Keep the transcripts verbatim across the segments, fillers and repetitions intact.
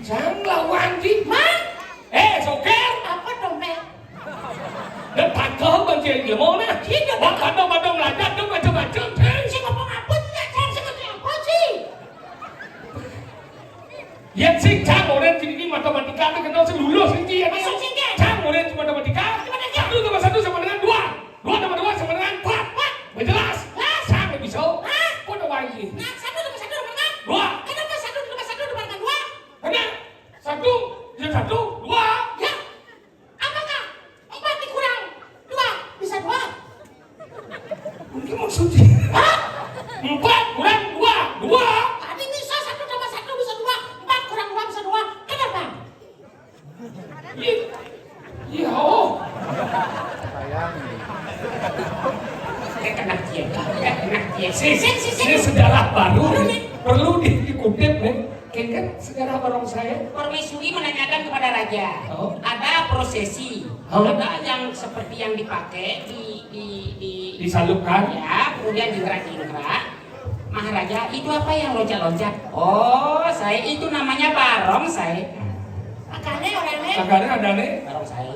Jang lawan ki. Mang. Eh, sopir. Apa dompet? Dah takau bang cik dia mau nah. Cik, dah. Wah, kadang-kadang melajak tu macam-macam, Cik. Cik, apa ngapa, Cik? Cik, sing apa, Cik? Yang sing cang orang sini ni matematika tu kena selulus ni, Cik. Maksud sing, Cik? Cang orang matematika. Matematika. Satu tambah satu sama dengan dua. Dua tambah dua sama dengan empat. Empat. Berjelas? Jelas. Cang lebih so. Hah? Kau dah wajib. Nah, satu tambah satu sama dengan? Dua. Kenapa satu tambah satu sama dengan dua? Karena satu, ya satu, dua. Ya. Apakah empat dikurang dua bisa dua? Mungkin maksudnya. Hah? Empat kurang dua, dua. Tadi bisa satu tambah satu bisa dua, empat kurang dua bisa dua. Kenapa? Iya. Iya, oh. Saya kena dia, kena dia. Sini, sini, sini. Ini sejarah baru nih. Perlu di-, dikutip nih. Kan, kan sejarah barongsai. Permaisuri menanyakan kepada raja. Oh. Ada prosesi. Oh. Ada yang seperti yang dipakai di, di, di, disalurkan. Ya, kemudian dingrak-dingrak. Maharaja, itu apa yang loncat-loncat? Oh, saya itu namanya barongsai. Makanya orangnya. Makanya ada nih. Barongsai.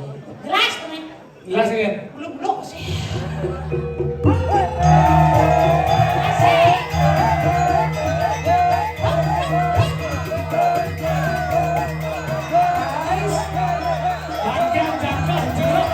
Jelas, teman. Jelas, ya? Belum, belum sih. Asik. Guys, panjang jangkah jeruk.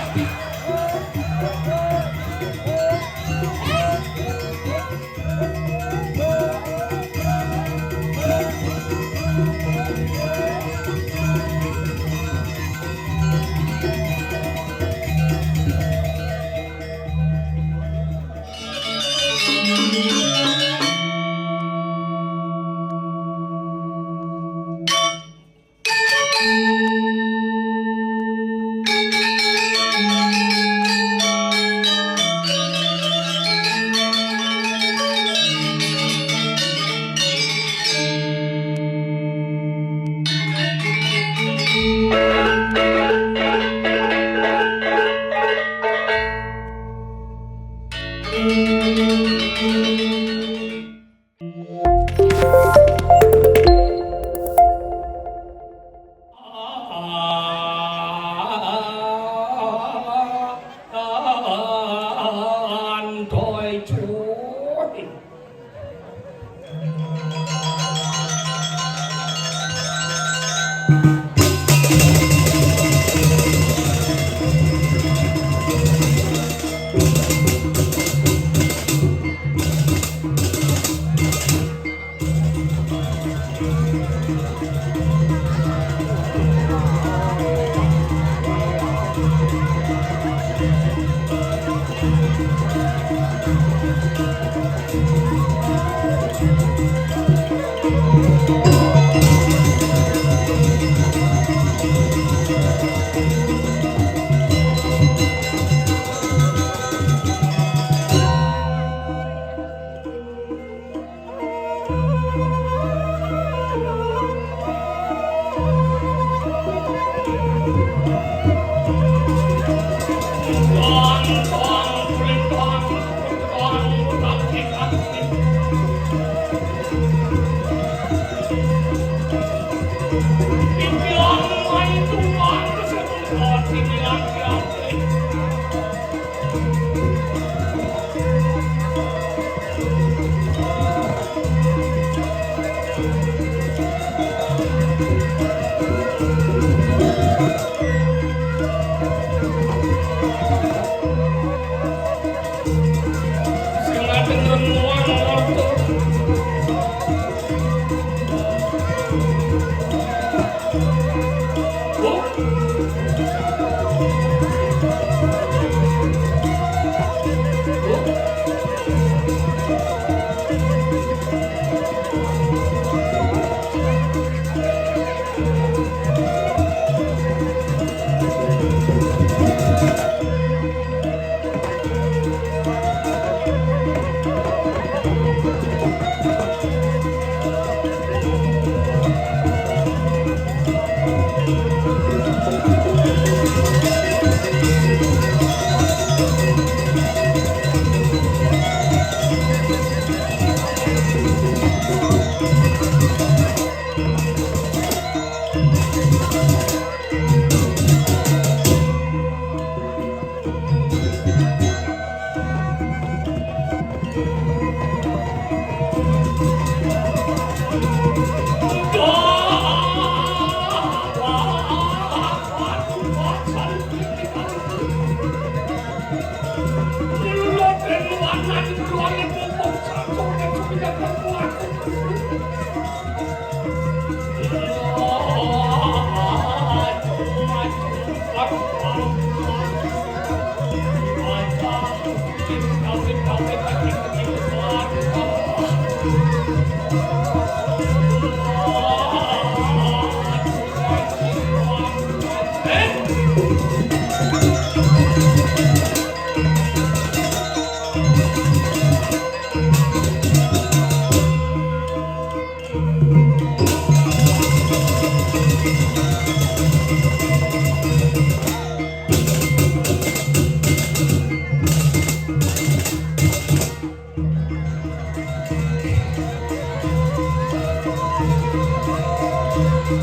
Nona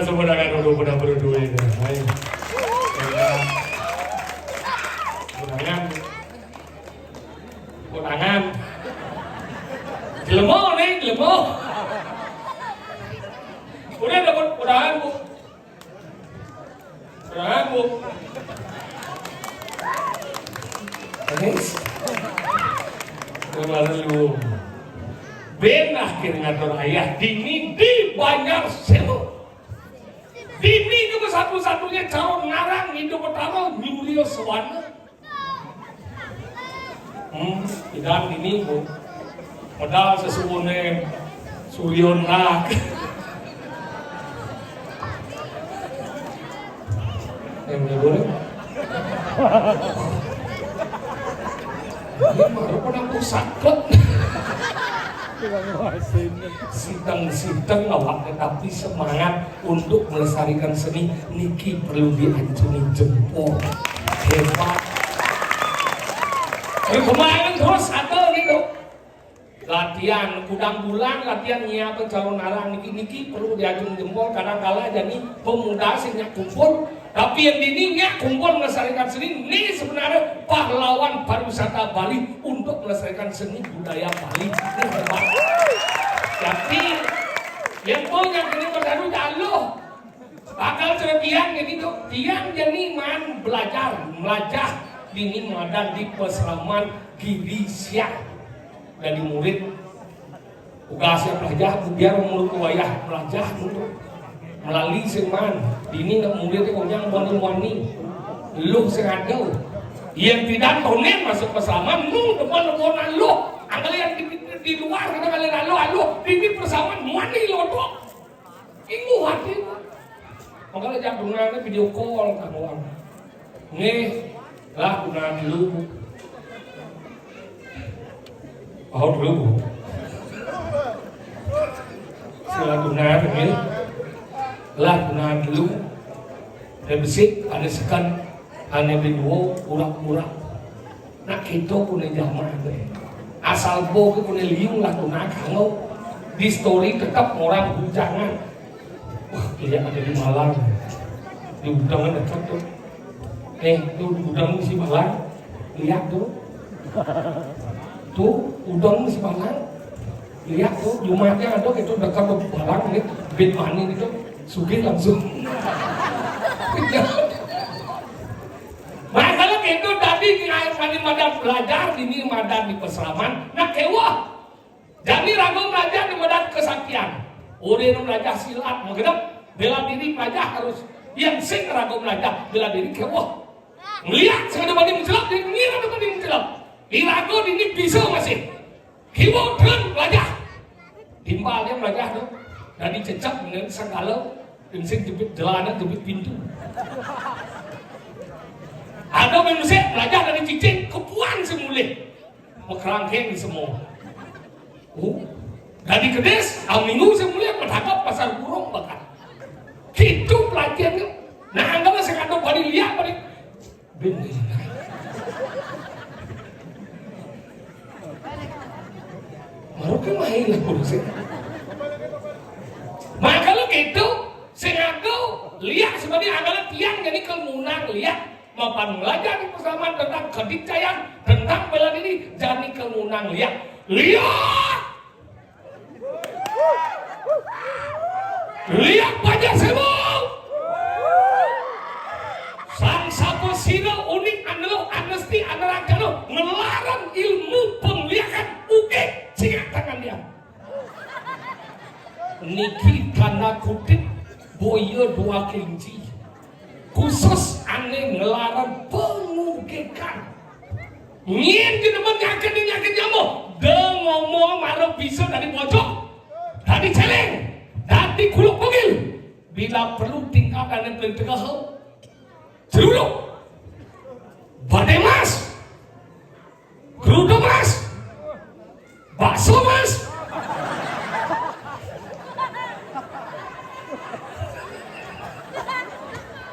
sebenarnya dulu pernah berduit. Ayo. Undangan. Undangan. Jelema nih, jelema. Udah dapat undangan, Bu. Undangan, Bu. Guys. Kemarin lu. Ben akhir ngatur ayah dini di Banjar Sewu. Dini juga satu-satunya calon ngarang Indo Betara Nyuril Sewana. Hmm, tidak ini, Bu. Padahal sesungguhnya Suryo Nak. Yang boleh. Ini baru pernah pusat kok. Sidang-sidang awak, tetapi semangat untuk melestarikan seni niki perlu diancungi jempol. Hebat. Ayo kemarin terus atau gitu. Latihan, kudang bulan latihan nyiapin calon arang niki, niki perlu diancungi jempol. Kadang kala jadi pemuda sing nyak kumpul, tapi yang dini nyak kumpul melestarikan seni. Ini sebenarnya pahlawan pariwisata Bali untuk melestarikan seni budaya Bali. Ini hebat. Jadi yang punya ini baru jaloh. Bakal serbian jadi tu, tiang jani maan belajar, melajah dini madan di peseraman Giri Siang. Dari murid, tugasnya pelajah, biar murid wayah melajah tu. Melalui seman, dini nak murid tu konyang muani-muani. Luh sing ada. Yang tidak tonen masuk peseraman, nu depan depan luh. Angkal yang di, di luar kita kali lalu, aluh, dini peseraman muani lotok. Inguh hati. Makanya jangan dengar video call kawan. Nih, lah guna dulu. Oh dulu. Sila guna nih. Lah guna dulu. Dia besik, ada sekan, ada berdua, kurang-kurang. Nak kita punya zaman deh. Asal bo ke punya liung lah tu nak kangau. Di story tetap orang bujangan. Wah, lihat ada di Malang. Di udang dekat tu. Eh, tu udang si Malang. Lihat tu. Tu udang si Malang. Lihat tu, Jumatnya ada itu dekat tu Malang ni. Bit mani itu. Sugih langsung. Makanya itu tadi ngai mani madan belajar, ini madan di peseraman. Nah, kewah. Jadi ragu belajar di madan kesaktian. Orang yang belajar silat, menggenap, bela diri belajar harus. Yang sing ragu belajar, bela diri kewah. Ngeliat sekadar banding mencelap, dia ngira ada banding mencelap. Di ragu ini bisa masih. Kiwa terang belajar. Timbal dia belajar tu. Dari cecak dengan segala. Prinsip jepit jalanan, jepit pintu. Ada manusia belajar dari cicing, kepuan semulih. Mekerangkeng semua. Oh, dari kedis, aminu semulih, bertangkap pasar burung bakal. Itu pelatihannya. Nah, anggap sekadar balik lihat, balik. Bener. Baru kan main lah kursi. Maka lo gitu, sengaku lihat sebenarnya adalah tiang jadi kemunang lihat mapan belajar di peseraman tentang kedikcayaan, tentang bela diri, jadi kemunang lihat. Lihat! Lihat Banjar Sewu. Sang sapa sira uning anelo anesti anarancana nglarang ilmu pengliakan ugi cingak tangan dia. Niki tanda kutip boya dua kelinci. Khusus ane nglarang pengugikan. Nyen jenengan yakin, yakin nyamuk. Dia ngomong malah bisa dari pojok, dari celeng, dari kuluk pegil. Bila perlu tingkat dan yang paling tegah, celuluk, badai mas, kerudung mas, bakso mas.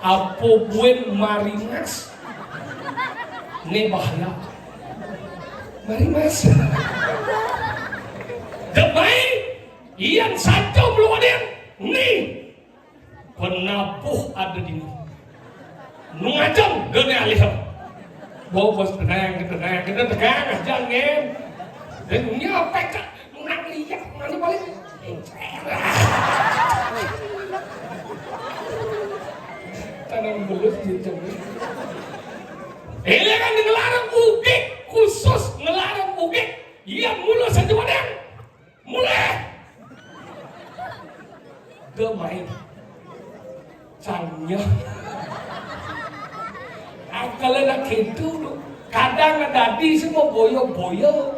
Apa buin marimas? Ini bahaya. Marimas. Demai, iyan saja meluanin. Nih. Penabuh ada di nu. Nu ngajeng, gane alih. Bos, bos, tenang, tenang, kita tenang aja, ngen. Dan dunia apa, Kak? Nak lihat, mana balik? Tanam belus gitu. Ini kan ngelarang ugi, khusus ngelarang ugi. Iya, mulu saja wadang. Mulai. Dia main. Cangnya. Akal anak itu tu. Kadang dadi semua boyo-boyo.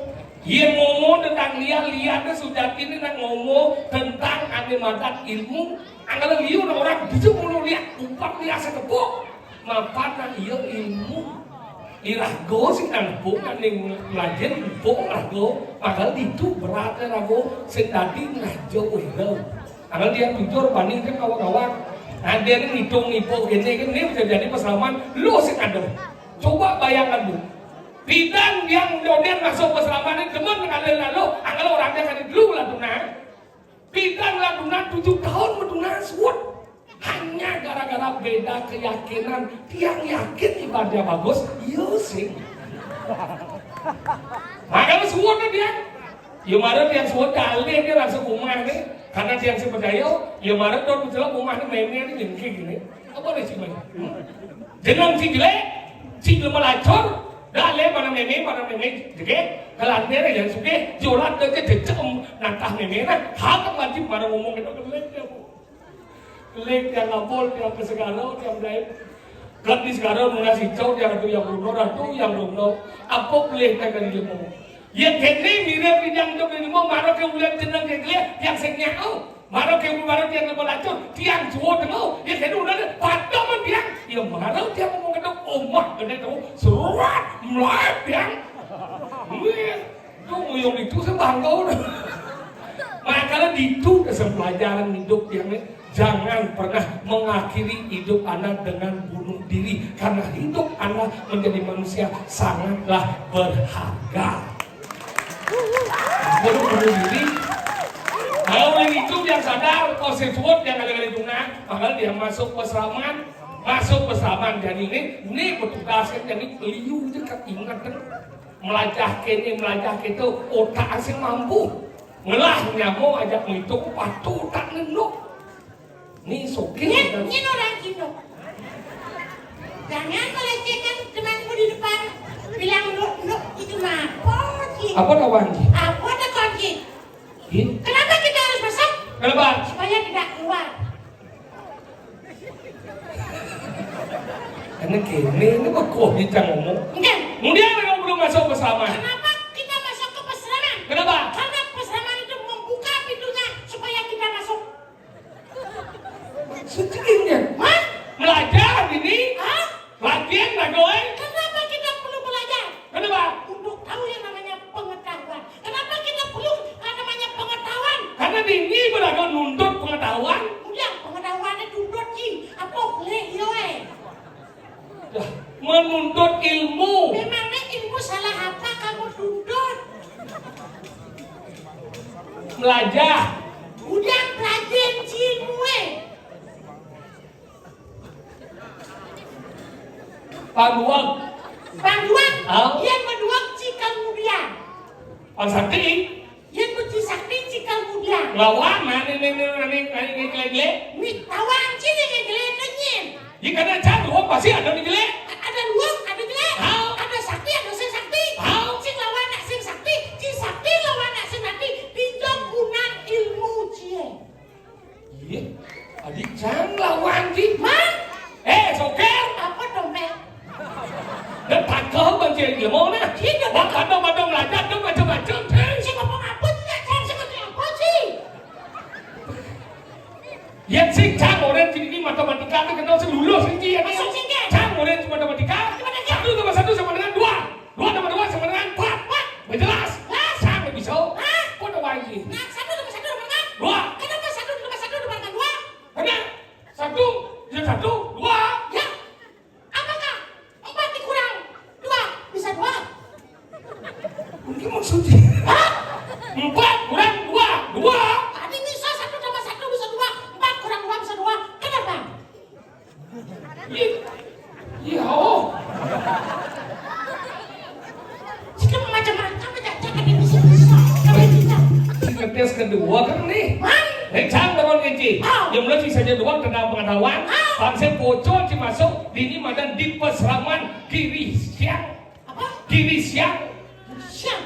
Ia ngomong tentang lihat-lihat tu sudah kini nak ngomong tentang ane madat ilmu. Angkala liu nak orang tujuh puluh lihat, empat lihat setepuk. Mapan nak ia ilmu. Irago sing nang empung, ning nglajen empung rago, padahal ditu berate rago, sing dadi ngaja wira. Padahal dia jujur bani kan kawan-kawan. Nah, dia ni ngitung ipo kene kan ni bisa jadi peselamat, lu sing ada. Coba bayangkan, Bu. Pidan yang kemudian masuk peselamat ni demen ngalen lalu, angkala orang dia kan dulu lah tunai. Pidan lah tunai tujuh tahun mentunai suut. Hanya gara-gara beda keyakinan, tiang yakin ibadah bagus, iya sih. Makanya suut dia. Ya mara tiang suut alih dia langsung rumah ni. Karena tiang sing percaya, ya mara don mencelok rumah ni meme ni jengki gini. Apa ni sih, Bang? Hmm? Jeneng si jelek, si jelek melacur, dah le mana meme, mana meme jegek, kelantir yang suke, jolat dia jejek nantah meme nah, hak wajib mana ngomong itu kelek dia, Bu. Lek tiang abol, tiang ke Segara, tiang daim. Kat di Segara, nunas icau, tiang tu yang runo, ratu yang runo. Apa boleh tiang dari lemo? Ya kene mirip di yang tu lemo, mara ke ulian jeneng ke dia, tiang sing nyau. Mara ke mara tiang lemo lacur, tiang juo tengau. Ya kene udah deh, pada men tiang. Ya mara tiang ngomong kedok, omah kene tu, seruat, melaep tiang. Wih. Tu muyung itu sebangkau dah. Makanya itu kesan pelajaran hidup yang ni, jangan pernah mengakhiri hidup anda dengan bunuh diri, karena hidup anda menjadi manusia sangatlah berharga. Bunuh, bunuh diri. Kalau orang itu yang sadar, oh, sesuatu yang ada di tengah, padahal dia masuk peselamat, masuk peselamat jadi ini, ini bertugas kan jadi liu je kat ingat kan. Melajah kene, melajah kene, otak sing mampu. Ngelah nyamo ajak ngitung, patuh otak nenduk. Ni sokin. Nyen, nyen orang Cina. Jangan melecehkan temanmu di depan. Bilang, "Nduk, nduk, itu apa sih?" Apa lawan sih? Apa ada kunci? Ih. Kenapa kita harus masuk? Kenapa? Supaya tidak keluar. Ini kene, ini bekoh kita ngomong. Enggak. Kemudian mereka belum masuk peselamat. Kenapa kita masuk ke peseraman? Kenapa? Karena peseraman itu membuka pintunya supaya kita masuk. Sedihnya. Hah? Belajar ini. Hah? Latihan lah, Goy. Kenapa kita perlu belajar? Kenapa? Untuk tahu yang namanya pengetahuan. Kenapa kita perlu yang namanya pengetahuan? Karena dini beragam nuntut pengetahuan. Udah, pengetahuannya tuntut, Ji. Apa boleh, yo, eh? Dah, menuntut ilmu. Memangnya ilmu salah apa kamu tuntut? Melajah. Udah, pelajarin si ilmu, eh. Panduan. Panduan. Ah. Yang kedua, cikal mulia. Pansakti. Yang kunci sakti cikal mulia. Lawan, nah, ni, ni, ni, ni, ni, ni, ni, ni, ni. Ni lawan sini ni, ni, ni, ni. Di kana cang, luang pasti ada ni, ni. A-, ada luang, ada ni. Hao. Ada sakti, ada sing sakti. Hao. Sing lawan nak sing sakti, sing sakti lawan nak sing sakti. Dijok gunang ilmu cie. Iya, adi cang lawan ki. Hah? Eh, soker. Apa dompet? Dan takau bang cek ilmu nah. Iya, wah, kadang-kadang belajar tu macam-macam, cang. Sing ngomong apa sih, Cang? Sing ngomong apa sih? Ya, sing cang orang sini matematika tu kenal sing lulus ini ya. Masuk sini. Cang orang matematika. Matematika. Satu tambah satu sama dengan dua. Dua tambah dua sama dengan empat. Empat. Berjelas? Jelas. Cang lebih so. Hah? Kau dah wajib. Nah, satu tambah satu sama dengan? Dua. Kenapa satu tambah satu sama dengan dua? Karena satu, ya satu, dua. Ah. Yang mulai sing saja doang tentang pengetahuan. Ah. Bangsa bocor ci masuk, dini madan di pesraman Giri Siang. Apa? Giri Siang. Siang.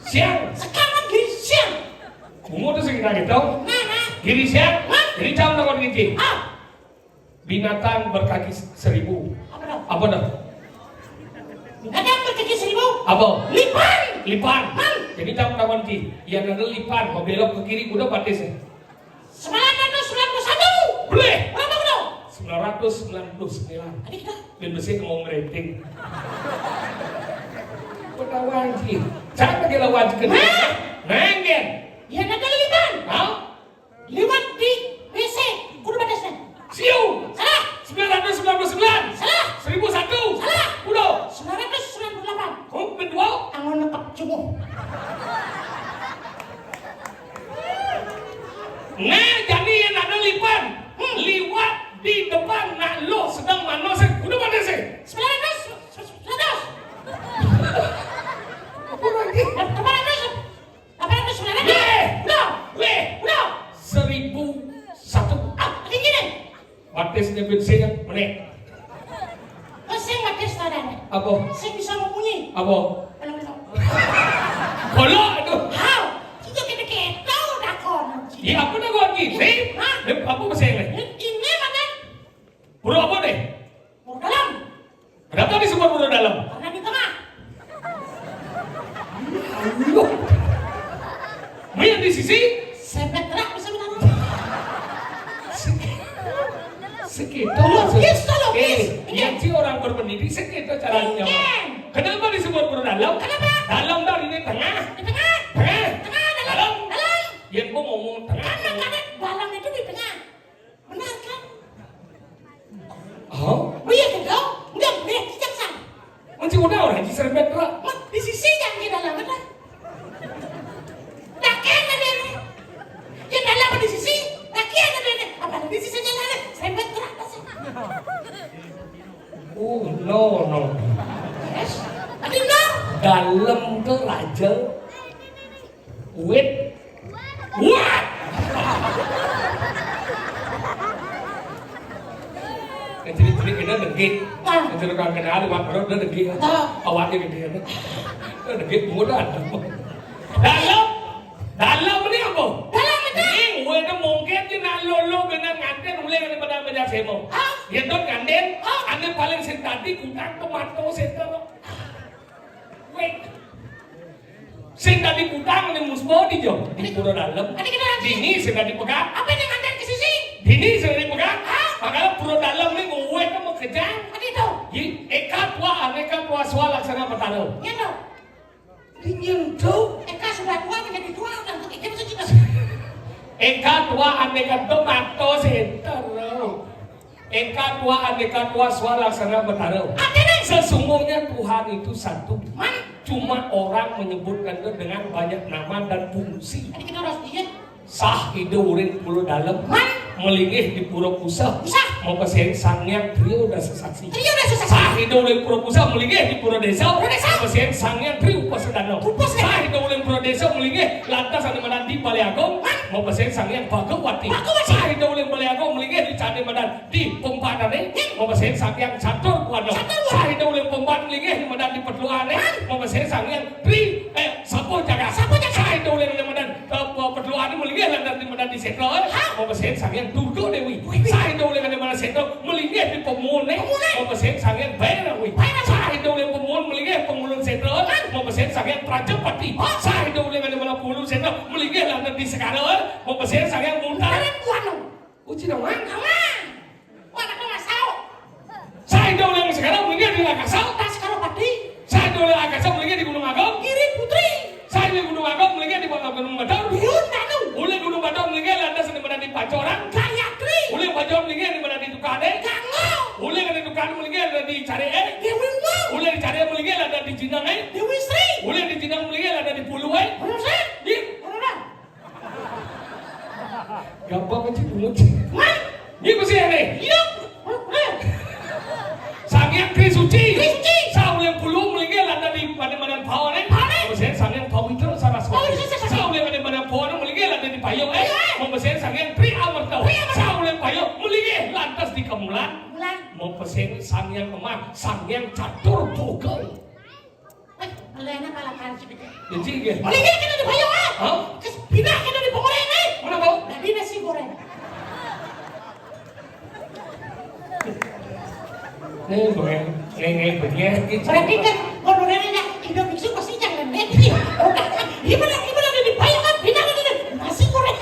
Siang. Sekarang Giri Siang. Bungo tuh sing kita gitu. Nah, nah. Giri Siang. Hah? Jadi jam takon gigi. Ah. Binatang berkaki seribu. Apa dah? Apa dah? Binatang berkaki seribu. Apa? Lipan. Lipan. Man. Jadi jam takon gigi. Yang ada lipan, mau belok ke kiri, udah batis ya. Sembilan ratus sembilan puluh satu. Boleh. Berapa, Bro? Sembilan ratus sembilan puluh sembilan. Tadi kita. Bin besi mau merinting. Ketawa anjing. Siapa kira wajib ke dia? Hah? Nenggen. Ya, ada lipan. Hah? Liwat di B C. Kudu batasnya. Siu. Salah. Sembilan ratus sembilan puluh sembilan. Salah. Seribu satu. Salah. Kudu. Sembilan ratus sembilan puluh delapan. Oh, kedua. Angon nekep cunguh. Nah, jadi yang ada lipan. Hmm. Liwat di depan, nak lo sedang mana sih? Udah mana sih? Sembilan ratus, sembilan ratus. Apa lagi? Delapan ratus, delapan ratus, sembilan ratus. Weh! Udah. Weh! Udah. Seribu satu. Ah, tinggi deh. Batis dia bin sing, menek. Terus saya batis tadanya. Apa? Saya bisa membunyi. Apa? Kalau bisa. Kalau itu. Hau, kita kena keto dah kau. Ya, apa dah gua gini? Hah? Dia apa bahasa Inggris? Ini mana? Burung apa deh? Burung dalam. Kenapa disebut burung dalam? Karena di tengah. Aduh. Main di sisi? Sempet terak bisa bilang. Segitu. Logis tuh, logis. Eh, yang si orang berpendidik segitu caranya. Iya. Kenapa disebut burung dalam? Kenapa? Dalam dari di tengah. Di tengah. Tengah. Tengah, dalam. Dalam. Dalam. Yang gua ngomong tengah. Karena, karena dalam itu di tengah. Benar kan? Oh? Oh iya, gitu. Udah, udah, cicak, San. Masih udah orang di serempet, Bro. Mak, di sisi yang di dalam, benar. Nah, kan ada ini. Yang dalam di sisi, nah, kan ada ini. Apa di sisi yang ada? Serempet, Bro, apa sih? Oh, no, no. Yes. Tadi no. Dalam ke raja. Wit. What? Kecil-kecil kita degit. Ah. Kecil kan kenal, Mak, baru udah degit. Ah. Awalnya gitu ya. Udah degit, mudah. Dalam, dalam ni apa? Dalam ni. Ni, gue tu mungkin je nak lolo kena ngantin, boleh kena pada belajar semua. Ah. Dia tu ngantin, ah, anda paling sentati, kutang tomato center. Wait. Sing dadi kutang ning musbo di jo, di pura dalem. Adi kena lagi. Dini sing dadi pegat. Apa yang ada ke sisi? Dini sing dadi pegat. Hah? Makanya pura dalem ni nguwet sama kejang. Adi tu. Di eka tua aneka tua swa laksana petara. Iya tu. Di nyentuh. Eka sudah tua menjadi tua, tentu kita mesti kita. Eka tua aneka tomato center. Eka tua aneka tua swa laksana betara. Sesungguhnya Tuhan itu satu. Man. Cuma orang menyebutkan itu dengan banyak nama dan fungsi. Tadi kita harus lihat. Sah ida uring pura dalem. Man. Melinggih di pura puseh. Puseh. Mapasering Sang Hyang Trio Dasa Saksi. Trio Dasa Saksi. Sah ida uring pura puseh melinggih di pura desa. Pura desa. Mapasering Sang Hyang Trio Upasadana. Upasadana. Sah ida uring pura desa melinggih lantas ane madan di Balai Agung. Man. Mapasering Sang Hyang Bhagawati. Bhagawati. Sah ida uring Balai Agung melinggih di candi madan di Pempatane, mapasering Sang Hyang Catur Buana. Catur Buana. Sah ida uling pempat melinggih di madan di Petluane, mapasering Sang Hyang Tri, eh, Sapo Jagat. Sapo Jagat. Sah ida uling di madan, eh, Petluane melinggih lantas di madan di Setra, mapasering Sang Hyang Durga Dewi. Wih, wih. Sah ida uling di madan Setra melinggih di Pemune, Pemune. Mapasering Sang Hyang Bhairawi. Bhairawi. Sah ida uling Pemune melinggih Pengulun Setra, mapasering Sang Hyang Prajapati. Sah ida uling di madan Pengulun Setra melinggih lantas di Segara, mapasering Sang Hyang Muntaran Buana. Uci dong, Wan. Aman. Wah, aku nggak tahu. Sah ida uling Segara melinggih di Lakasa. Lakasa Pati. Sah ida uling Lakasa melinggih di Gunung Agung. Giri Putri. Sah ida uling Gunung Agung melinggih di Gunung Batur. Biun Danu. Uling Gunung Batur melinggih lantas di madan di Pacoran. Gayatri. Uling Pacoran melinggih di madan di Tukade. Ganggo. Uling di Tukade melinggih lantas di Caree. Dewi Uwa. Uling di Caree melinggih lantas di Jinange. Dewi Sri. Uling di Jinange melinggih lantas di Pulue. Bener, Sri. Di. Bener. Gampang aja bungut. Wah. Ni mesti aneh. Iya. Sang Hyang Tri Suci. Tri Suci. Sah uling Pulu melinggih lantas di madan-madan Paone. Paone. Mapasering Sang Hyang Pawitra Saraswati. Pawitra Saraswati. Sah uling madan-madan Paone melinggih lantas di Payo, eh. Iya. Mapasering Sang Hyang Tri Amarta. Saulé payo melinggih lantas di kemulan. Mulan. Mapesen Sang Hyang Emah, Sang Hyang Catur Boga. Wéh, ngeléna palakan sih, Bidé. Ya, cik, ya. Melinggih kita di payo, ah. Hah? Kes pindah kita di pengoreng, eh. Mana, Bang? Dadi nasi goreng. Nih, gue ngengeng bener gitu. Berarti kan honorernya Indo Biksu pasti jangan deh. Iya benar, iya benar, di payo kan pindah kan ini. Nasi goreng.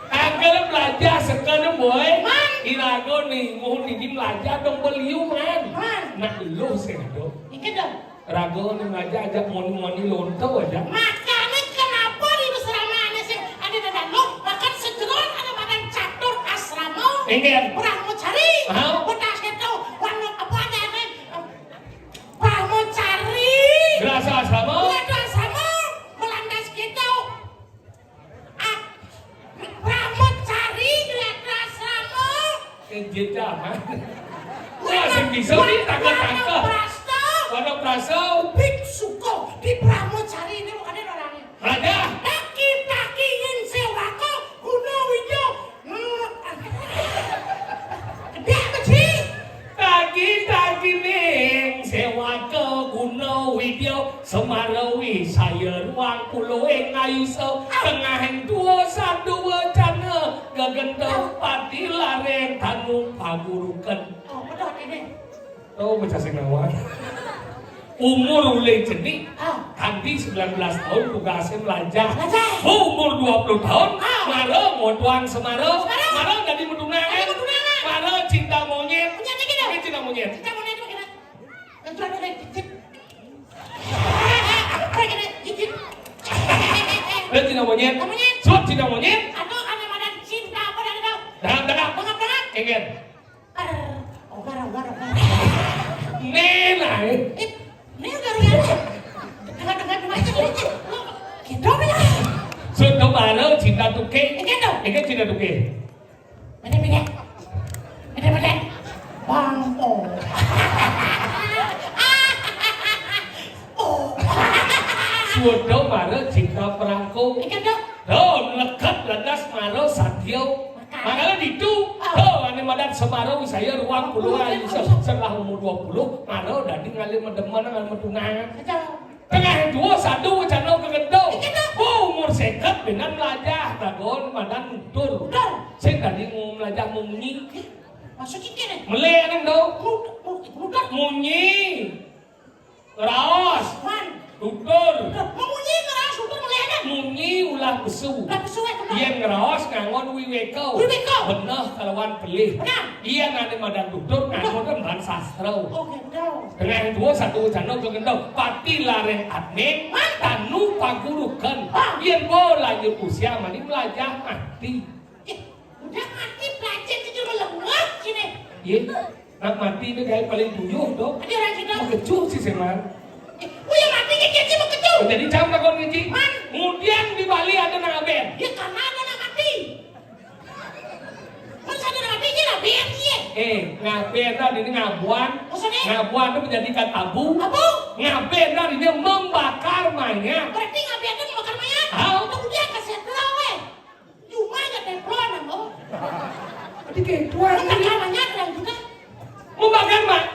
Angger mlajah sekene, Boy. Man. Iraga ning ngun iki mlajah dong beliungan. Man. Nak lu sing ado. Iki dong. Raga ning mlajah ajak moni-moni lonto aja. Makane kenapa di Wisramane sing ade dadan lo, bahkan sejeroan ada madan catur asrama. Inggih. Brahmacari. Hah? Botas keto, warna apa ada ane? Brahmacari. Grasa asrama. Grasa asrama. Melantas keto. Ah, Brahmacari, Grasa asrama. Sing jeda, ha? Wah, sing bisa ni tangga-tangga. Wanaprasta. Wanaprasta. Biksuka di Brahmacari ini bukannya orangnya. Raja. Taki-taki ing sewaka guna widya. Hmm. Gedhe apa sih? Taki-taki ning sewaka guna widya. Semara wisaya ruang puluh ing ayusa, tengahing dua satu wacana, gegenta pati lareng tanu paguruken. Oh, pedot ini. Oh, bocah sing nawar. Umur ulih cenik, ah, kanti sembilan belas tahun tugasnya melajah. Melajah. Oh, umur dua puluh tahun, ah, mara ngotuang semara. Semara. Mara dadi metunangan. Dadi metunangan. Mara cinta monyet. Monyet iki lho. Ini cinta monyet. Cinta monyet itu gimana? Itu ada yang cicit. Ada yang cicit. Ada cinta monyet. Monyet. Sebab cinta monyet. Atau ada madan cinta apa dah gitu? Dahap, dahap. Dahap, dahap. Kengken. Ar, ogar, ogar, ogar. Nih, nah, eh. Eh, ini udah rugi. Dengar-dengar cuma aja gitu. Gitu ya. Sudah mana cinta tuke? Gitu. Ini cinta tuke. Mene, mene. Mene, mene. Bangko. Oh. Suda mara cinta perangko. Iki, Dok. Dok, mleket lantas mara sadya. Makane. Makane ditu. Ah. Dok, ane madan semara wisaya ruang puluh ayu se-, setelah umur dua puluh, mara dadi ngalih medemen, ngalih metunangan. Betul. Tengah dua satu wacana kekento. Iki to. Oh, umur seket benan mlajah, dagon madan nutur. Nutur. Sing dadi mau mlajah mau munyi. Maksudnya kene? Melih nang do. Nutur, nutur, nutur. Munyi. Raos. Man. Tutur. Nutur. Memunyi ngeraos nutur melih nang. Munyi ulah besu. Ulah besu, eh, bener. Yen ngeraos ngangon wiweka. Wiweka. Beneh kalawan pelih. Bener. Iya, ane madan tutur, nganggo kan bahan sastra. Oke, betul. Tengah dua satu wacana kekento, pati lareng atne, tanu paguruken. Hah? Yen bo lanjut usia mani melajah mati. Eh, udah mati pelacet itu cuma lemah sini. Iya. Nak mati itu kayak paling tuyuh, Dok. Ada orang kita. Mengecuh sih, Seman. Eh, oh ya mati, ya, ya, ya, mengecuh. Jadi jam takon ngaji. Man. Kemudian di Bali ada nang aben. Ya, karena ada nang mati. Masa ada mati iki lho, piye, piye? Eh, ngaben tadi ini ngabuan. Maksudnya? Ngabuan itu menjadikan abu. Abu? Ngaben tadi ini membakar mayat. Berarti ngaben itu membakar mayat? Hah? Untuk dia kasih tahu, eh. Cuma aja teflon, Ambo. Tadi kayak tuan. Membakar mayat dan juga membakar mayat.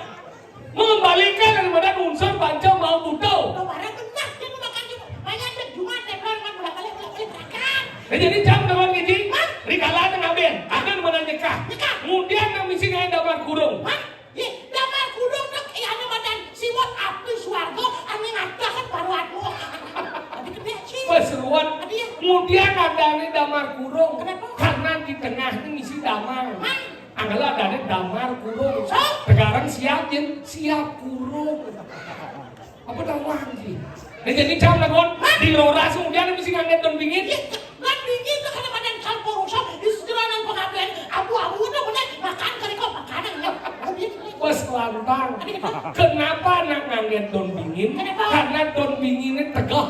Mengembalikan daripada unsur panca mau butuh. Lo barang benar dia memakan juga. Banyak ada cuma teflon kan bolak-balik, bolak-balik, bolak-balik. Nah, jadi jam dengan ngaji. Hah? Rikala ada ngaben, ada mana nyekah. Nyekah. Kemudian yang misi kayak damar kurung. Hah? Ye, damar kurung tuh, eh, anu madan siwat api swarga, anu ngadah kan baru aku. Tadi gede sih. Wes ruwet. Tadi ya. Kemudian ada nih damar kurung. Kenapa? Karena di tengah ini misi damar. Hah? Angela dadi damar kurung. Tegareng siap, Jin. Siap kurung. Apa tau wanggi? Nah, jadi jam lagu di roras kemudian mesti ngangkat don dingin. Iya, don dingin tuh kadang-kadang campur usah di sejeranan pengabdian. Abu-abu udah bener makan kali kok makanan ya. Wes lantang. Kenapa nak ngangkat don dingin? Kenapa? Karena don dinginnya tegak.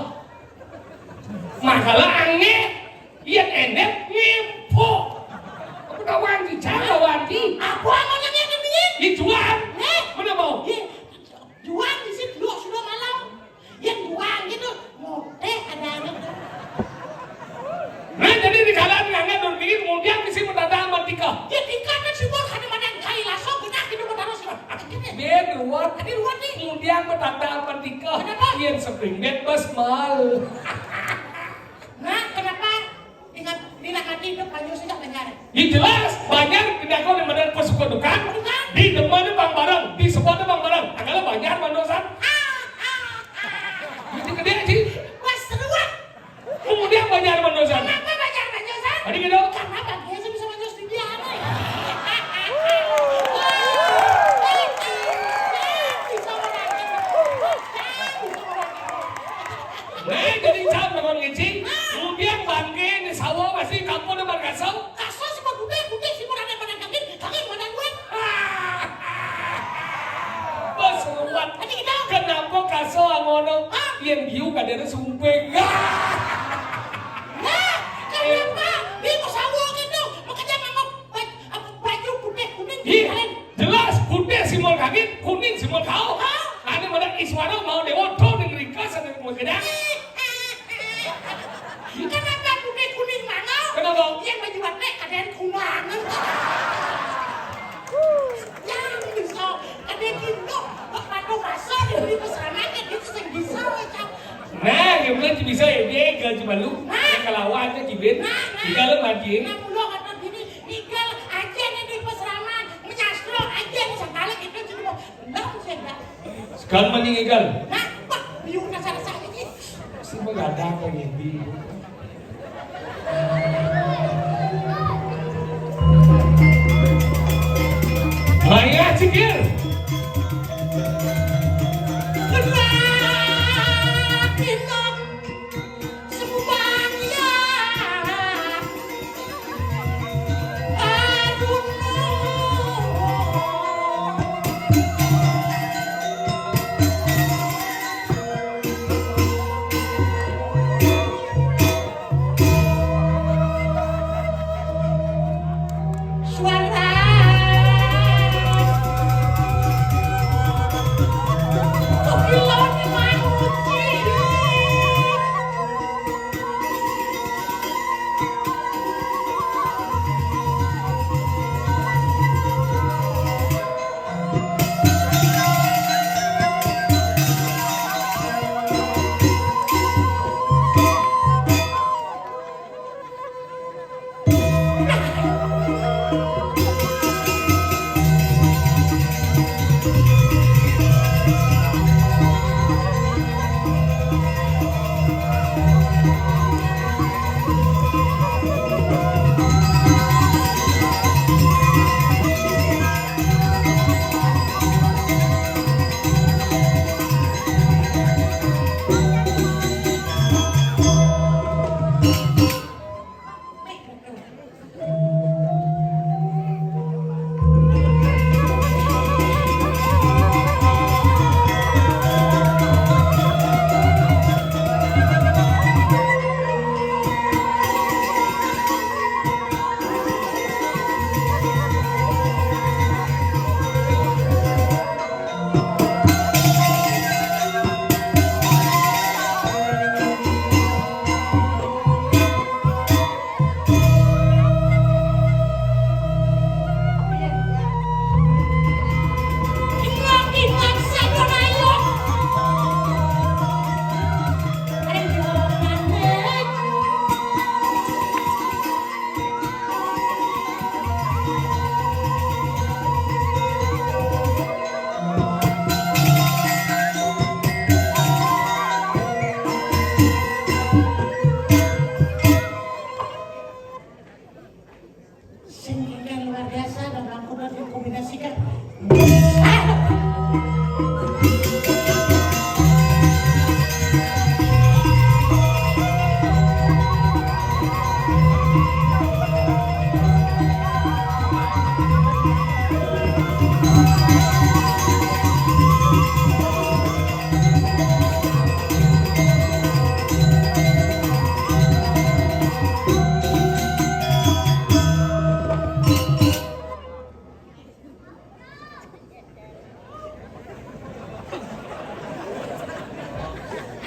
Makalah angin, yen enek ngempuk. Aku tau wandi, jangan tau wandi. Aku amonnya ngene piye? Di juang. Eh? Mana mau? Ye, juang di situ sudah malam. Yen juang gitu, moteh ada anak. Nah, jadi di Ya, tingkatan si Bos, ada mana yang kai lasso, genah gitu, mau taruh sih. Ada gini. Bén, ruwet. Ada ruwet nih. Kemudian bertanda apa nikah? Kenapa? Yang spring bed bas mal. Nah, kenapa? Ingat, lila hati itu panjang sejak banjar. Ya jelas, banjar pindah kau di mana pas suka dukan. Dukan. Di depan itu bang barang, di sebelah itu bang barang. Agaknya banjar mandosan. Ah, ah, ah. Itu gede sih. Pas seruan. Kemudian banjar mandosan. Kenapa banjar mandosan? Tadi gitu. Karena bagian saya bisa mandos di dia. Bisa orang. Bisa orang. Nah, jadi jam dengan ngecing. Kemudian bangke di sawah masih kampung depan kasau. Kasau semua gudeg, gudeg semua ada pada kaki, kaki pada gue. Bos ruwet. Tadi kita. Kenapa kasau angono? Hah? Yang biu kadang sumping. Nah, kenapa? Di sawah gitu, makanya ngomong baj-, apa, baju putih kuning. Ih, keren. Jelas putih simbol kaki, kuning simbol kau. Hah? Ada mana Iswara mau dewa, tuh yang ringkas ada yang mau gede. Kenapa putih kuning mana? Kenapa? Yang baju batik ada yang kunang. Yang bisa, ada yang gitu. Kok patuh kasar, diberi pesanan, kan gitu, yang bisa, macam. Nah, yang bilang bisa ya, dia egal cuma lu. Nah. Yang kelawan aja, Cibin. Nah, nah. Di dalam aja. Nah, lu kata gini, egal aja nih di peseraman, menyastro aja nih, sekali gitu, cuma belum saya enggak. Sekarang mending egal. Nah, wah, bingung dasar saya ini. Si begadang pengen bingung. Maya, Cikir. Kenapa? Sing ini luar biasa dan aku udah dikombinasikan.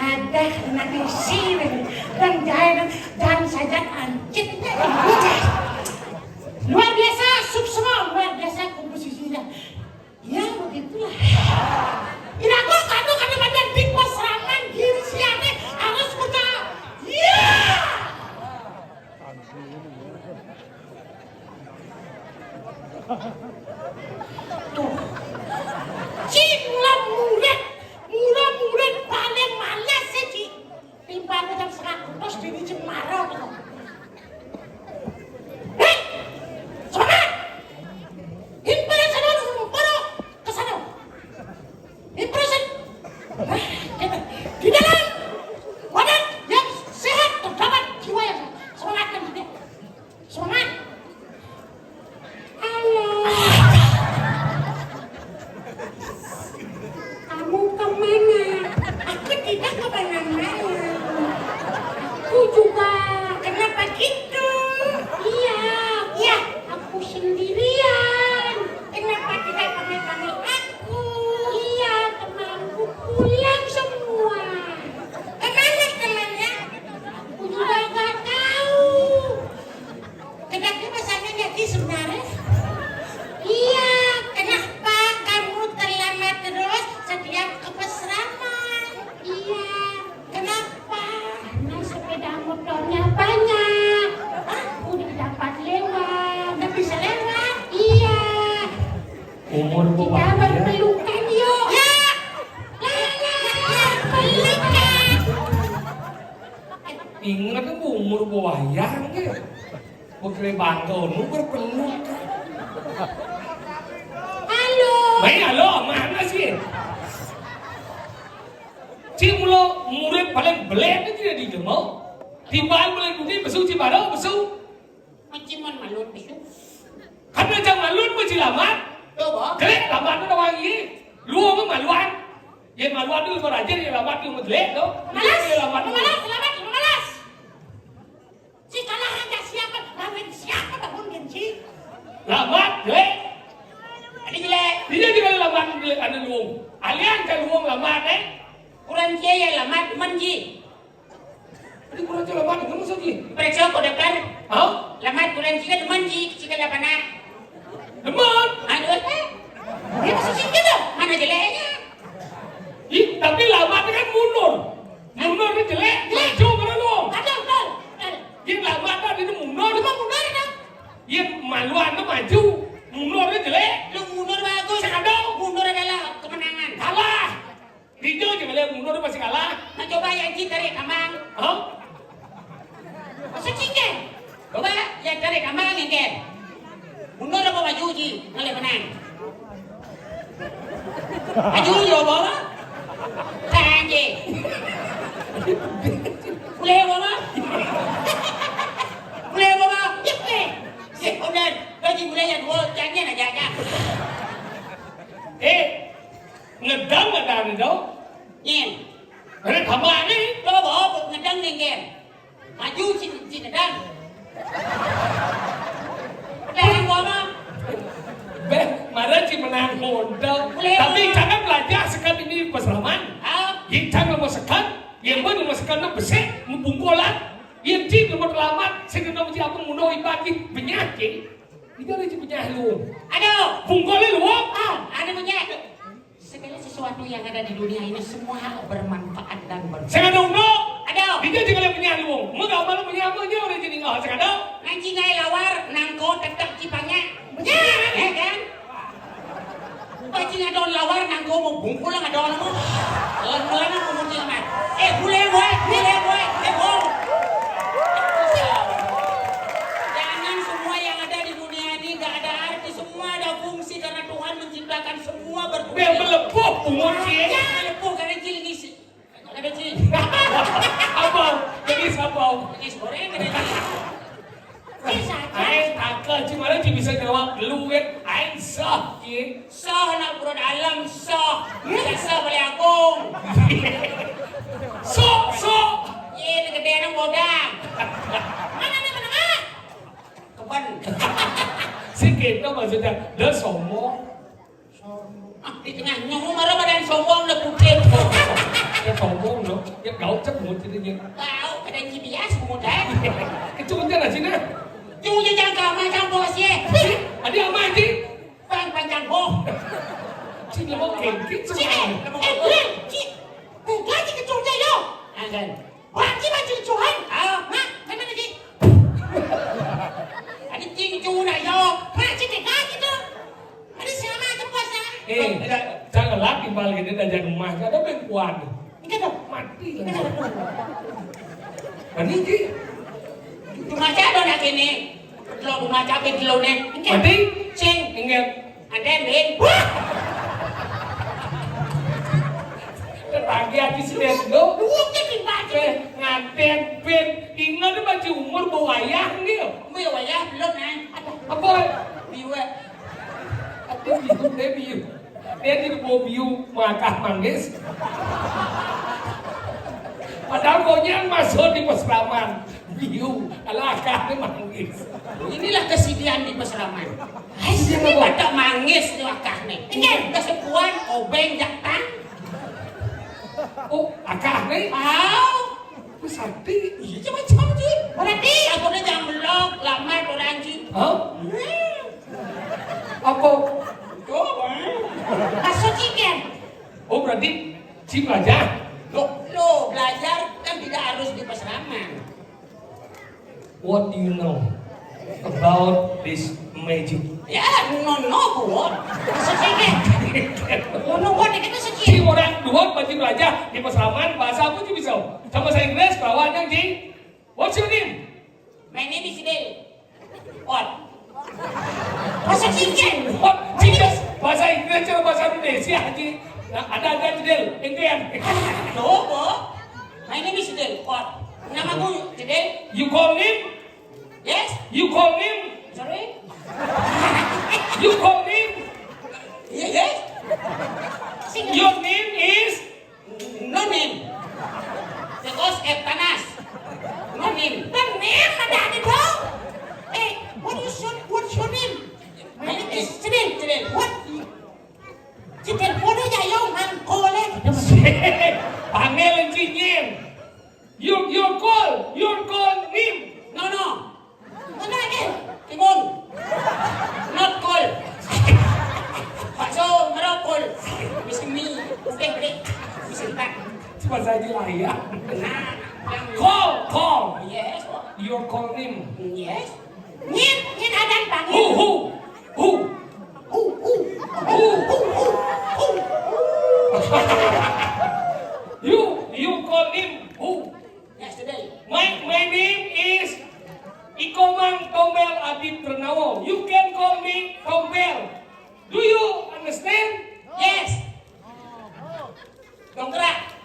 Ada nanti siwil dan jalan dan saja ancitnya ibu. Tuh. Ci, mula murid, mula murid paling males sih, Ci. Timpalné jam setengah kutus dini jam maro to. Hei! Semangat! Himpunan sana, para ke sana. Himpunan. Di dalam badan yang sehat terdapat jiwa yang semangat dan juga semangat. Halo. Kamu kemana? Aku tidak kemana-mana. Aku juga. Kenapa gitu? Iya, iya, aku sendirian. Kenapa tidak panggil-panggil aku? Iya, temanku pulang semua. Kemana temannya? Aku juga nggak tahu. Kenapa pasangan jadi sebenarnya? Iya, kenapa kamu terlambat terus setiap ke pesraman? Iya, kenapa? Karena sepeda motornya banyak. Hah? Udah dapat lewat. Udah bisa lewat? Iya. Umur kita berpelukan yuk. Ya. Lah, lah, lah, pelukan. Ingat aku umur wayang ya. Bekle bangga nu berpelukan. Halo. Mai halo, mana sih? Cik mula murid paling belék aja di demo. Timbal paling budi besu ci baro besu. Macam mana malun besu? Karena jang malun mesti lambat. Tuh, Bang. Jelek lambat tu orang ini. Luang maluan. Ya maluan tu orang aja dia lambat tu jelek tu. Malas. Dia lambat tu. Malas, lambat, malas. Si kalah hanya siapa? Lawan siapa bangun genji? Lambat jelek. Ada jelek. Dia juga lambat jelek ada luang. Alian kan luang lambat eh. Kurang cie ya lambat menji. Jadi kurang cie lambat dengan maksudnya. Periksa kau daftar. Hah? Lambat kurang cie demen ji, cie lapan nak. Demen. Aduh eh. Dia masih singkat tu. Mana jeleknya? Ih, tapi lambat ni kan mundur. Mundur ni jelek, maju mana lu? Betul, betul, betul. Dia lambat dah, dia mundur. Cuma mundur dah. Dia maluan tu maju. Mundur ni jelek. Lu mundur bagus. Cakap dong. Mundur adalah kemenangan. Kalah. Dia je kalau mundur dia pasti kalah. Nah, coba yang cik tarik tambang. Hah? Masa cik kan? Coba yang tarik tambang yang kan. Mundur apa maju ji? Boleh menang. Maju yo bawa. Tangge. Boleh bawa. Boleh bawa. Yep, eh. Yep, udah. Bagi mulai yang dua, jangan aja aja. Eh, ngedang ngedang dong. Nyen. Ada tambah ni. Bawa bawa ngedang nyen. Maju si, si Dadang. Dadang gua mah. Beh, marah si menang modal. Boleh, tapi boleh. Jangan belajar sekat ini peselaman. Ah. Yang jangan mau sekat, yang mana mau sekat nak besek, membungkulan. Yang cik mau terlambat, saya kena uji apa mudah ibaki penyakit. Ini ada si penyakit lu. Aduh. Bungkulan lu. Ah, ada penyakit. Segala sesuatu yang ada di dunia ini semua bermanfaat dan berguna. Sing ada uno. Ada. Dija sing ada penyah luwung. Mun gak malu penyah apa dia orang jadi ngah sing ada. Ngaji ngai lawar nangko tetep cipanya. Ya. Ya kan? Ngaji ngadon lawar nangko mau bungkul ngadon apa? Lama-lama mau muncul amat. Eh, boleh, boy. Boleh, boy. Eh, bong. Jangan semua yang ada di dunia ini gak ada arti, semua ada fungsi karena Tuhan menciptakan semua berfungsi. Biar melepuh pungut dia. Ya, melepuh karena cil ngisi. Ada cil. Apa? Jadi siapa? Ngisi goreng ada cil. Bisa aja. Aing takut cuma dia bisa jawab lu kan. Aing sah, Ki. Sah anak buron alam sah. Biasa boleh agung. Sok, sok. Ye, gede nang bodang. Mana nih mana? Keban. Si kita maksudnya, dia sombong. Ah, di tengah nyomu marah badan sombong, udah putih. Ya sombong dong. Ya gaul cek mau jadinya. Tahu, ada G B S mau deh. Itu bener aja nah. Cuma jangka macam bos ya. Ada apa aja? Bang panjang boh. Cik lemah kengkit semua. Cik, eh, eh, bulan, cik. Bukan cik kecurnya yo. Agan. Wah, cik mah cik cuhan. Ah. Nah, mana lagi? Ada cik cuhan yo. Nah, cik tega gitu. Bal gini dah jadi emas, ada bengkuan. Ini kan mati lah. Ini kan. Ini ki. Dumaca ada nak kene. Lo dumaca pe lo ne. Ini kan. Mati. Cing. Ingat. Ada, Min. Wah. Tetangga di sini lo. Duit ke dibaca. Eh, nganten, Pin. Ingat tu masih umur bawa wayah ni. Umur bawa wayah belum, nah. Apa? Biwa. Aku bingung, dia bingung. Dia di rumah biu, makan manggis. Padahal konyang masuk di pesraman. Biu, kalau akah ni manggis. Inilah kesedihan di pesraman. Hai, ini badak manggis tu akah ni. Ini kesepuan obeng jatang. Oh, akah ni? Au. Sakti. Iya, macam-macam je. Berarti aku ni jangan melok, lamar orang je. Hah? Hmm. Apa? Tuh, hmm. Masuk chicken. Oh, berarti Cik belajar? Loh, loh, belajar kan tidak harus di pesraman. What do you know about this magic? Ya, no, no, what? Masuk chicken. No, no, what? Itu masuk chicken. Cik orang dua berarti belajar di pesraman, bahasa apa Cik bisa? Sama bahasa Inggris, bawa aja, Cik. What's your name? My name is Del. What? Masuk chicken. What? Cik, bahasa Inggris atau bahasa Indonesia, Cik? Nah, ada, ada, Del. Indian. No, bo. My name is Del. What? Nama ku Del. You call name? Yes. You call name? Sorry? You call name? Yes, yes. Your name is? No name. Because eh panas. No name. The name ada ada dong. Eh, what is your, what's your name? My name is Cedil. Cedil. What? Cedil, what is your name? Panggil Cik Nyin. You, you call, you call name. No, no. No, no, again. Timun. Not call. Bakso merokol. Mesti mi. Mesti beli. Mesti tak. Cuma saya di layar. Nah, yang call, call. Yes. You call name. Yes. Nyin, nyin adan panggil. Who, who? Who? Who, who? Who, who, who, who, who? You, you call him who? Yesterday. My, my name is Ikomang Tombel Adit Ternawo. You can call me Tombel. Do you understand? Yes. Dongkrak.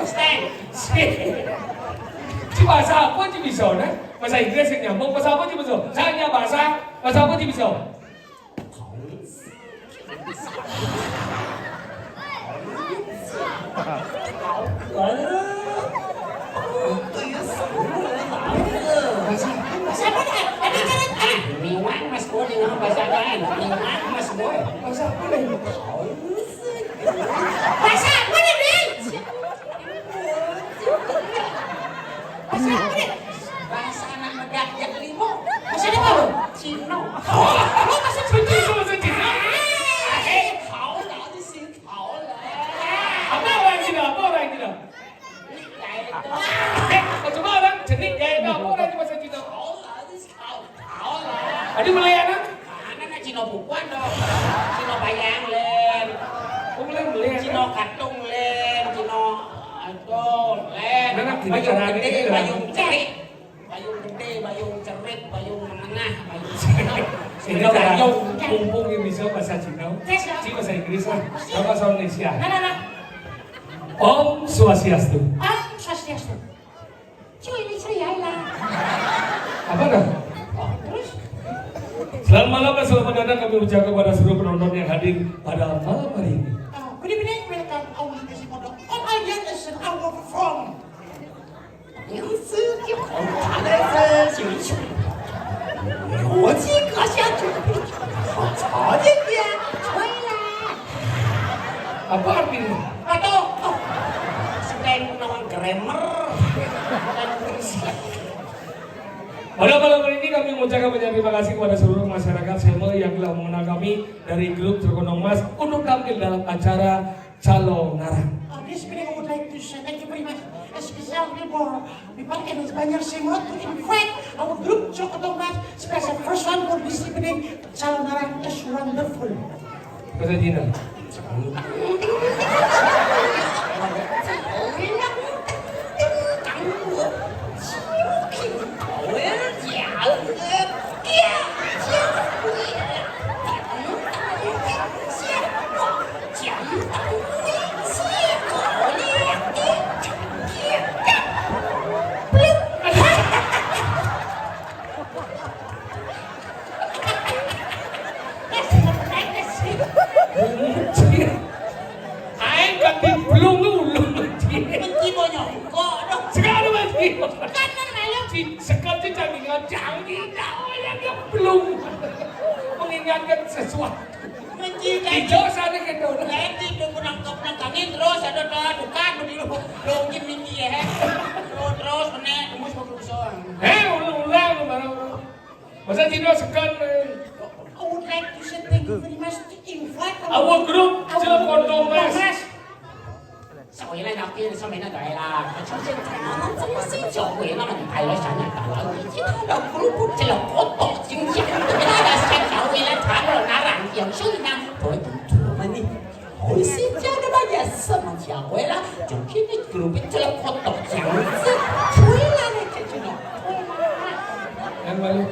Stand. Cik bahasa apa Cik bisa, nah? Bahasa Inggris yang nyambung, bahasa apa Cik bisa? Saya bahasa, bahasa apa Cik bisa? Bahasa apa? Bahasa apa dah? Tadi kan, ah, Niwan Mas Boy, ngomong bahasa lain. Niwan Mas Boy. Bahasa apa dah ini? Bahasa apa nih, Bing? Bahasa apa nih? Bahasa anak muda yang kelima. Bahasa apa? Cino. Oh, bahasa Cino. Betul, bahasa Cino. Eh, kau lah di sini, kau lah. Apa orang Cina? Apa orang Cina? Eh, coba orang Cina, ya, apa orang Cina bahasa Cina? Kau lah di sini, kau. Tadi mulai anak? Anak nak Cino bukuan dong. Cino bayang len. Oh, mulai mulai anak. Cino katung len. Cino aduh len. Anak gini bayung cara gede, ini bayung cerik. Bayung gede, bayung cerik, bayung menengah, bayung Ini Cino cara bayung. Mumpung yang bisa bahasa Cina. Tes, ya. Si bahasa Inggris lah. Sama bahasa Indonesia. Nah, nah, nah. Om Swastiastu. Om Swastiastu. Cuy, ini saya lah. Apa dah? Oh, terus? Selamat malam dan selamat datang kami ucapkan kepada seluruh penonton yang hadir pada malam hari ini. Oh, good evening, welcome, our Quasimodo. All audience is our perform. 我这个下去，我操这个，吹啦！ Apa artinya? Atau, oh, selain menawan grammar. Pada malam hari ini kami mengucapkan banyak terima kasih kepada seluruh masyarakat Seme yang telah mengundang kami dari grup Terkonong Mas untuk tampil dalam acara Calo Ngarang. On this meeting, I would like to say thank you very much, especially for the Banjar Semot to invite our group Cokotong Mas, special first one for this evening. Calo Ngarang is wonderful. Bahasa Cina. Aing kan diblung ulun, anjing. Benci bonyok kok dong. Sekarang benci. Kan kan malu. Di sekat di tandingan canggih, dah orang geblung. Mengingatkan sesuatu. Benci kan. Hijau sana gitu. Lain di dukun nangkep nangkangin terus ada doa duka berdiri. Dongin minggi ya. Terus terus menek tembus ke kosong. Hei, ulang-ulang baru. Masa Cina segan, eh. I would like to say thank you very much to invite our group, Cina Kontong, Mas. Mas. Saya nak nak pilih sama nak gaya lah. Macam saya tak nak sama si Jokowi nak nak pilih sana tak lah. Cina ada group Cina Kontong, Cina. Kita ada si Jokowi lah, tak ada orang yang sudah nak. Boleh tentu mana? 美味しいってあれば、イエス様じゃ、これら、除菌でグループチェラコット、ジャムス、トイラで、ちょっと、 Yang balik.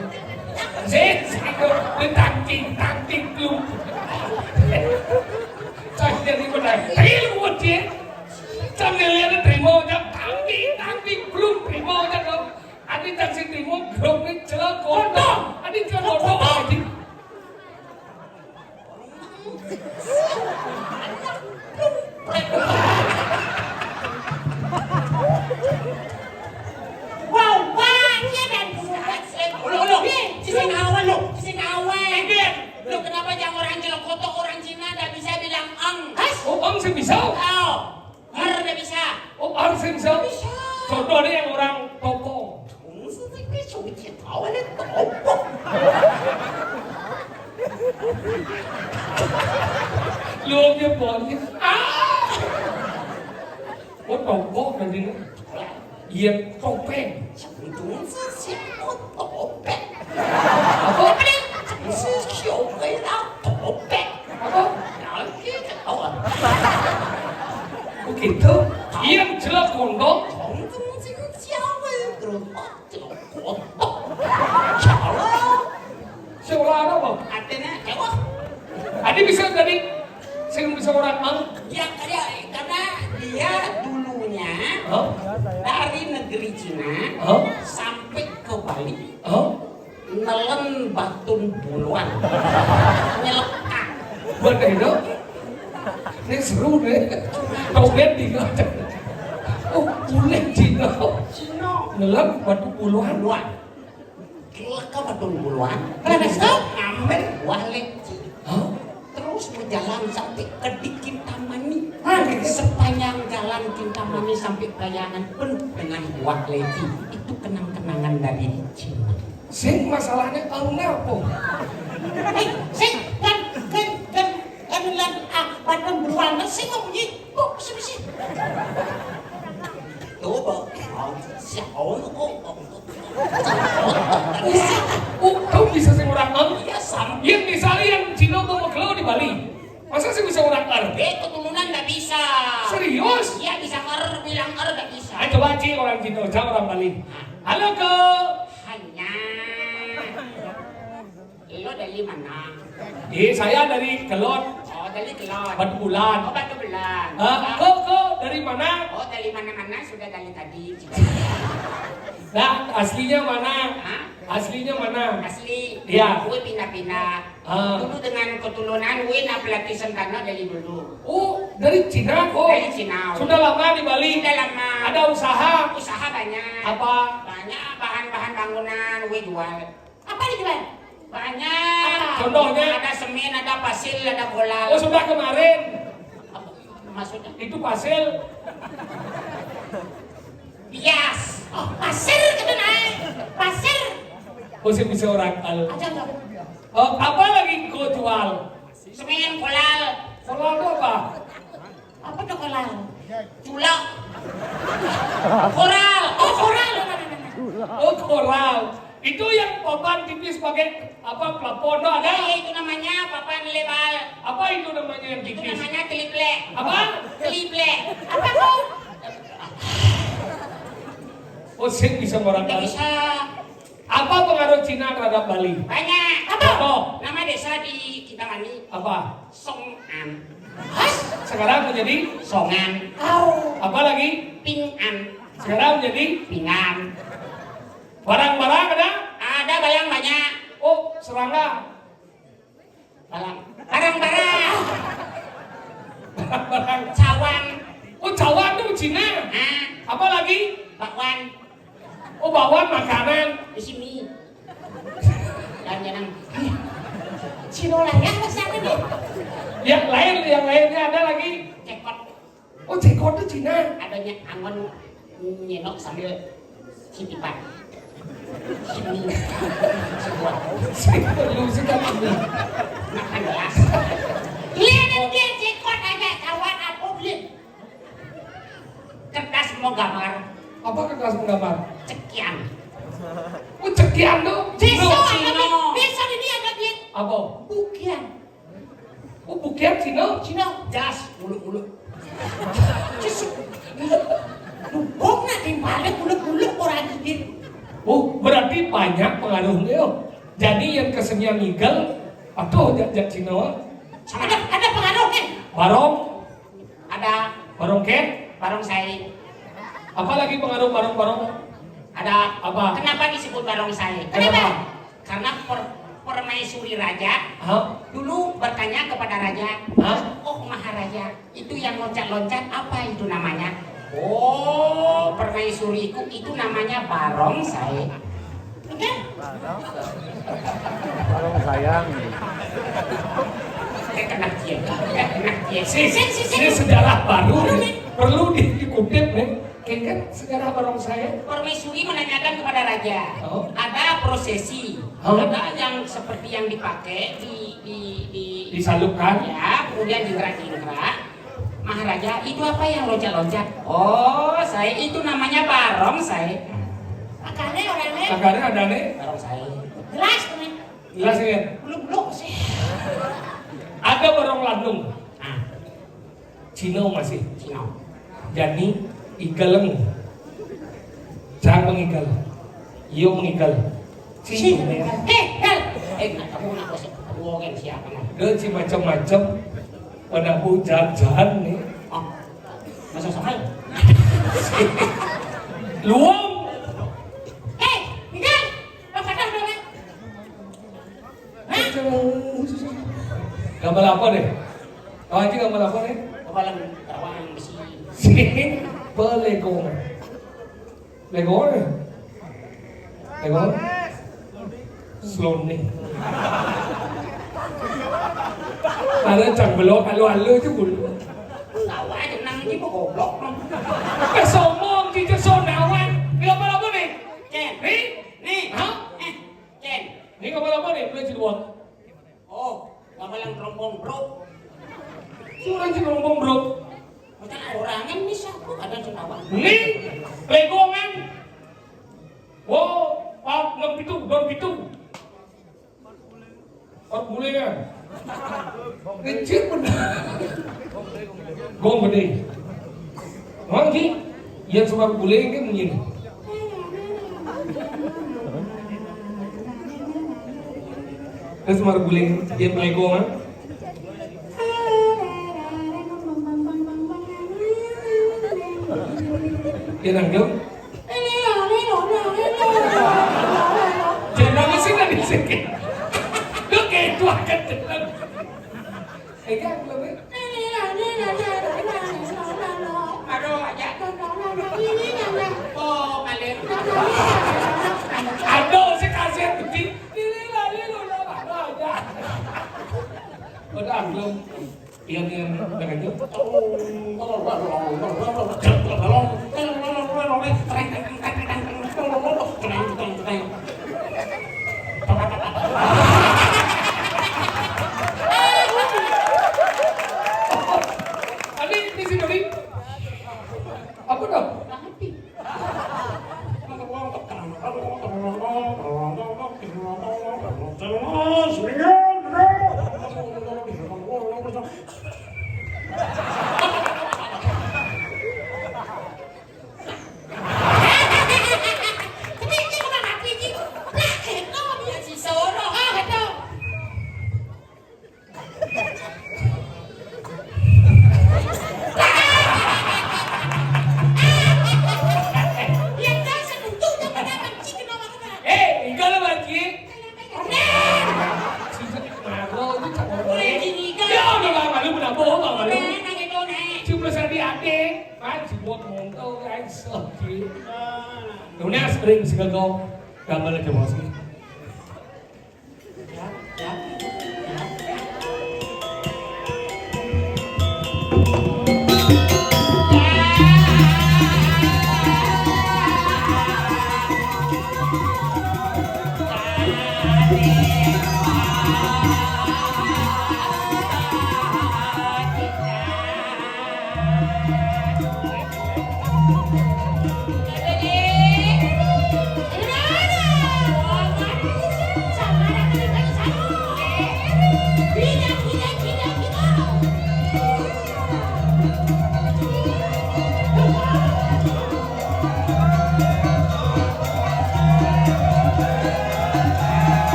Sik, sik, tangking, tangking, belum. Saya jadi benar. Terima kasih. Sambil lihat terima, jam tangking, tangking, belum terima, jam. Adi taksi terima, grup ni celak kontong. Adi celak kontong, adi. Wow, wow, iya dan ulo, ulo, sing awal lo, sing awal. Lo kenapa jangan orang jelek kotor, orang Cina ndak bisa bilang eng? Hah? Oh, eng sih bisa. Oh. Har ndak bisa. Oh, har sing bisa. Bisa. Contohnya yang orang toko. Maksudnya, tahu ada toko. Lu aja boleh. Ah! Oh, toko nanti. Iya, topeng. Sebetulnya sih, siapa topeng? Apa? Apa nih? Si siapa yang topeng? Apa? Lagi ketawa. Begitu? Iya, jelas kontong. Kontong sih, siapa yang terus? Kontong. Salah. Salah apa? Artinya, jawab. Adi bisa tadi, sing bisa orang mau. Ya, ya, karena dia dulunya Hah? Dari negeri Cina Hah? Sampai ke Bali. Hah? Nelen batun buluan. Nyelekak. Buat itu? Ini seru nih. Toget di. Oh, boleh Cina. Cina. Nelen batun buluan. Buluan. Nyelekak batun buluan. Terus ngambil buah leci. Hah? Terus berjalan sampai ke di Kintamani. Hah? Sepanjang jalan Kintamani sampai Bayangan penuh dengan buah leci. Itu kenang-kenangan dari Cina. Sing masalahnya tahun apa? Eh, sing kan kan kan kan lan ah batun buluan sing ngomong kok sih. Tuh, Bang. Siapa? Oh, kau bisa sing orang Bang? Iya, sama. Yang misalnya yang Cina mau magelo di Bali. Masa sih bisa orang er? Eh, keturunan nggak bisa. Serius? Iya, bisa er, bilang er nggak bisa. Ayo coba Ci orang Cina, coba orang Bali. Halo, Ko. Hanya. Lo dari mana? Eh, saya dari Kelot. Oh, dari Kelot. Batu Bulan. Oh, Batu Bulan. Ah, Ko, Ko, dari mana? Oh, dari mana-mana sudah dari tadi. Nah, aslinya mana? Hah? Aslinya mana? Asli. Iya. Gue pindah-pindah. Ah. Dulu dengan keturunan, gue nak pelatih sentana dari dulu. Oh, dari Cina, Ko? Dari Cina. Sudah lama di Bali? Sudah lama. Ada usaha? Usaha banyak. Apa? Banyak bahan-bahan bangunan, gue jual. Apa dijual? Banyak. Apa? Contohnya? Ada semen, ada pasir, ada bola. Oh, sudah kemarin. Apa maksudnya? Itu pasir. Bias. Oh, pasir gitu naik. Pasir. Oh, sing bisa orang al. Aja enggak. Oh, apa lagi kau jual? Semen, kolal. Kolal itu apa? Apa tuh kolal? Culak. Koral. Oh, koral. Oh, koral. Itu yang papan tipis pakai apa, plafon tuh ada? Ya, itu namanya papan lebar. Apa itu namanya yang tipis? Itu namanya triplek. Apa? Triplek. Apa tuh? Oh, sing bisa orang. Nggak bisa. Apa pengaruh Cina terhadap Bali? Banyak. Apa? Apa? Nama desa di Kintamani? Apa? Songan. Hah? Sekarang menjadi Songan. Au. Apa lagi? Pingan. Sekarang menjadi Pingan. Barang-barang ada? Ada, barang banyak. Oh, serangga. Barang. Barang-barang. Barang-barang. Cawan. Oh, cawan tuh Cina. Ah. Apa lagi? Bakwan. Oh, bakwan makanan. Di sini. Dan yang Cina lah ya, siapa nih? Yang lain, yang lainnya ada lagi. Cekot. Oh, cekot tuh Cina. Adanya angon nyendok sambil sitipan. Sini. Sebuah. Lu suka ini. Makan gelas. Lihat dia cekot aja, kawan apa, Blin? Kertas mau gambar. Apa kertas mau gambar? Cekian. Oh, cekian tuh. Besok Cina. Besok ini ada dia. Apa? Bukian. Oh, bukian Cina? Cina. Jas, muluk-muluk. Jas. Dukung nak timbalik muluk-muluk orang gigit. Oh, berarti banyak pengaruhnya. Jadi yang kesenian ngigel, atuh jak-jak Cina. Ada, ada pengaruhnya. Barong. Ada. Barong ket. Barongsai. Apa lagi pengaruh barong-barong? Ada. Apa? Kenapa disebut barongsai? Kenapa? Kenapa? Karena per- permaisuri raja dulu bertanya kepada raja, "Oh, Maharaja, itu yang loncat-loncat apa itu namanya?" "Oh, permaisuriku itu namanya barongsai." Oke? Barong sayang. Eh, kena dia. Eh, kena dia. Si, si, si, si. Ini sejarah baru nih. Perlu di- dikutip nih. Kan sejarah barongsai. Permaisuri menanyakan kepada raja. Oh. Ada prosesi. Oh. Ada yang seperti yang dipakai di di di disalurkan. Ya, kemudian jingkrak-jingkrak. "Maharaja, itu apa yang loncat-loncat?" "Oh, saya itu namanya barongsai." Makanya orangnya. Makanya ada nih. Barongsai. Jelas tuh nih. Jelas ya? Belum belum sih. Ada barong landung. Nah. Cina masih. Cina. Jadi igeleng. Jangan mengigal. Iyo mengigal. Cina. Eh, hel. Eh, nggak tahu nak bos. Bohong siapa nak? Dia si macam-macam. Pada hujan-hujan nih. Oh. Masa sama? Luang. Eh, Miguel. Lo kata udah. Gambar apa nih? Kau aja gambar apa nih? Kepala terawang besi. Pelegongan. Legongan. Legongan. Slone. Ada cang belok alu-alu aja bulu. Tawa aja nang ini kok goblok, Bang. Kesomong, cicir sonawan. Gambar apa nih? Cen. Nih? Nih. Hah? Eh, Cen. Ini gambar apa nih? Boleh cerita. Oh, gambar yang terompong, Bro. Sudah sih terompong, Bro. Macam orang kan bisa, Bro, ada cerita. Ini legongan. Wow, Pak enam pitu, enam pitu. Pak bulingan. Kecil benar. Gong gede. Emang ki, yang suka buling kan begini. Terus mar guling dia pelego kan? Dia nanggung. Jangan nangis sih tadi sih. Lu kayak itu akan tenang. Aduh, aja. Oh, kalian. Aduh, si kasihan gede. Udah, belum. Iya, iya, iya. Tadi di sini, Wi. Apa dah? Ngerti. Sing mago itu cak ngomong. Ya udah, Bang Malu, kenapa, Bang Malu? Cuma saya di ate, kan si buat monto, guys. Oke. Lunas ring si gago. Gambar aja, Bos.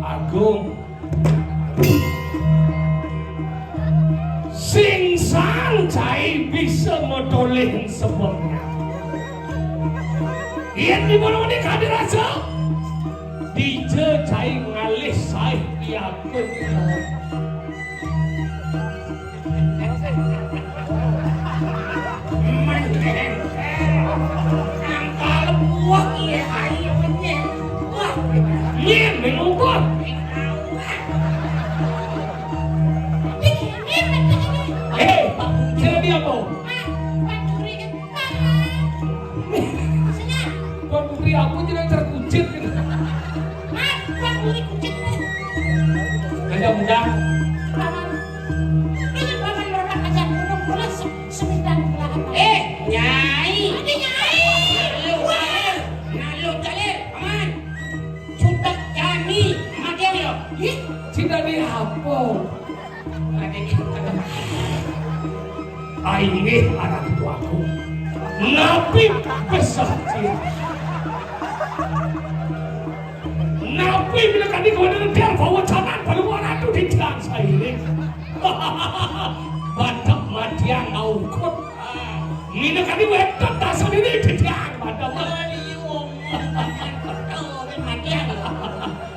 Agung. Sing sang cai bisa medolih sebabnya. Yen dibono-bono kadi raja, dija cai ngalih saih piaku. Mendeng. Angkal buah iya ayo menyeng. Wah, iya, mengukur. Hei, jadi apa? Pak Putri aku tidak terkujit gitu. Mas, Pak Putri kujit. Aja mudah. Paman. Ini paman lorong aja gunung mulai se- sembilan belahan. Eh, Nyai. Ada Nyai. Lalu, lalu, lalu, Jalil, paman. Cutak jani, matian yo. Ih, cinta di apa? Ada di kata. Ainggih anak tuaku. Napi besar dia. Napi bila kadi kau ada dia bawa tangan paluan atu di tiang saya ini. Badak matian ngaukur. Mina kadi wetot dasar ini titiang pada mah.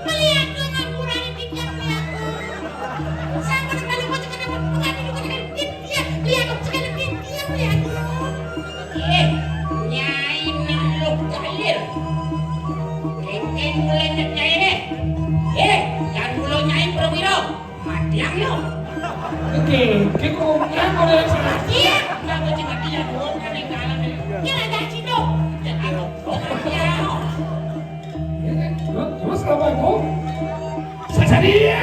Melihat dengan kurang titiang lihat. Sama sekali kau cakap dapat pengaji juga dengan titiang lihat, cakap titiang lihat. Eh, Nyai Naluk Jalil. Kengkeng mulai nyet Nyai nih. Eh, jangan dulu Nyai Prawiro. Matiang yo. Oke, oke, kok yang model sana? Iya. Nggak, gua cuma dia doang kan yang kalah nih. Dia nggak gaji dong. Ya, kalau. Iya. Ini, terus, terus apa, Bu? Saja dia.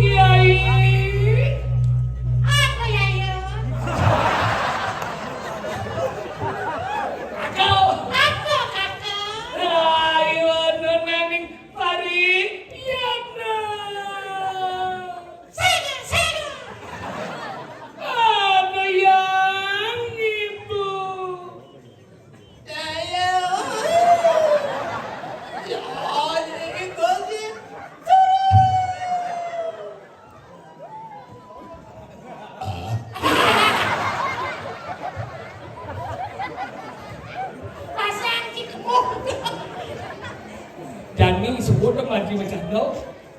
Yai. Apa, Yai? Kakak. Apa, Kakak? Ayo, nunaning pari piana. Sega, sega. Ada yang ibu. Jani sebut mati macam tu.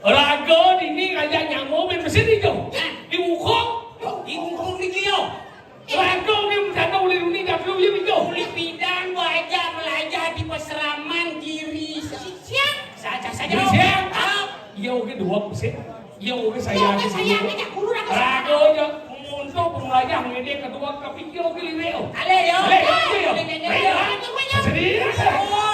Raga dini raja nyamuk main mesin itu. Di ukong. Di ukong di kio. Raga ni macam tu ulih dunia dah belum dia itu. Ulih bidang belajar belajar di pasraman diri. Siang. Saja saja. Diri siang. Ah. Iya, okey, dua persen. Iya, okey, saya. Iya, okey, saya. Raga je. Untuk pemelajar ngedek kedua kepikir okey lirik. Aleh, ya. Aleh, ya, okey, ya. Aleh, ya. Aleh, ya. Serius? Oh.